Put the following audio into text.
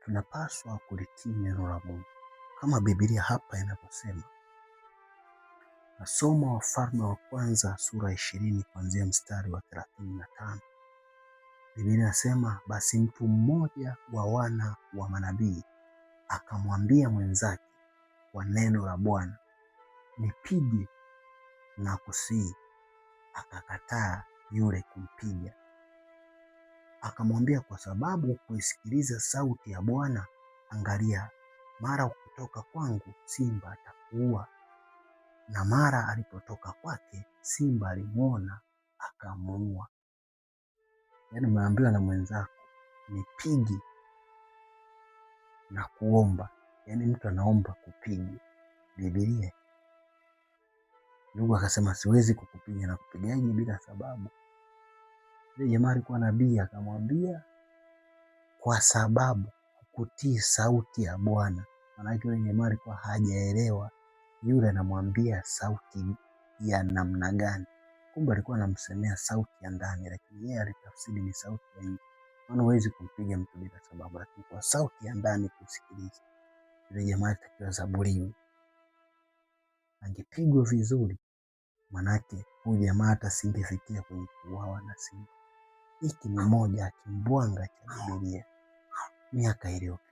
Tunapaswa kulitii neno la Mungu kama Biblia hapa inavyosema. Nasoma Wafalme wa Kwanza sura 20 kuanzia mstari wa 35. Biblia inasema, basi mtu mmoja wa wana wa manabii akamwambia mwenzake kwa neno la Bwana, nipige na kusihi. Akakataa yule kumpiga. Akamwambia, kwa sababu kuisikiliza sauti ya Bwana, angalia, mara ukitoka kwangu simba atakuua. Na mara alipotoka kwake simba alimwona akamuua. Yaani umeambiwa na mwenzako nipige na kuomba, yaani mtu anaomba kupigwa. Biblia ndugu akasema siwezi kukupiga na kupigaji bila sababu. Yule jamaa alikuwa nabii, akamwambia kwa sababu hukutii sauti ya Bwana. Maanake yule jamaa alikuwa hajaelewa yule anamwambia sauti ya namna gani. Kumbe alikuwa anamsemea sauti ya ndani, lakini yeye alitafsiri ni sauti ya nje. Maana huwezi kumpiga mtu bila sababu, lakini kwa sauti ya ndani kusikiliza. Yule jamaa alitakiwa zaburiwe, angepigwa vizuri, manake huyu jamaa hata singefikia kwenye kuuawa na simba. Hiki ni moja ya kimbwanga cha Biblia miaka iliyopita.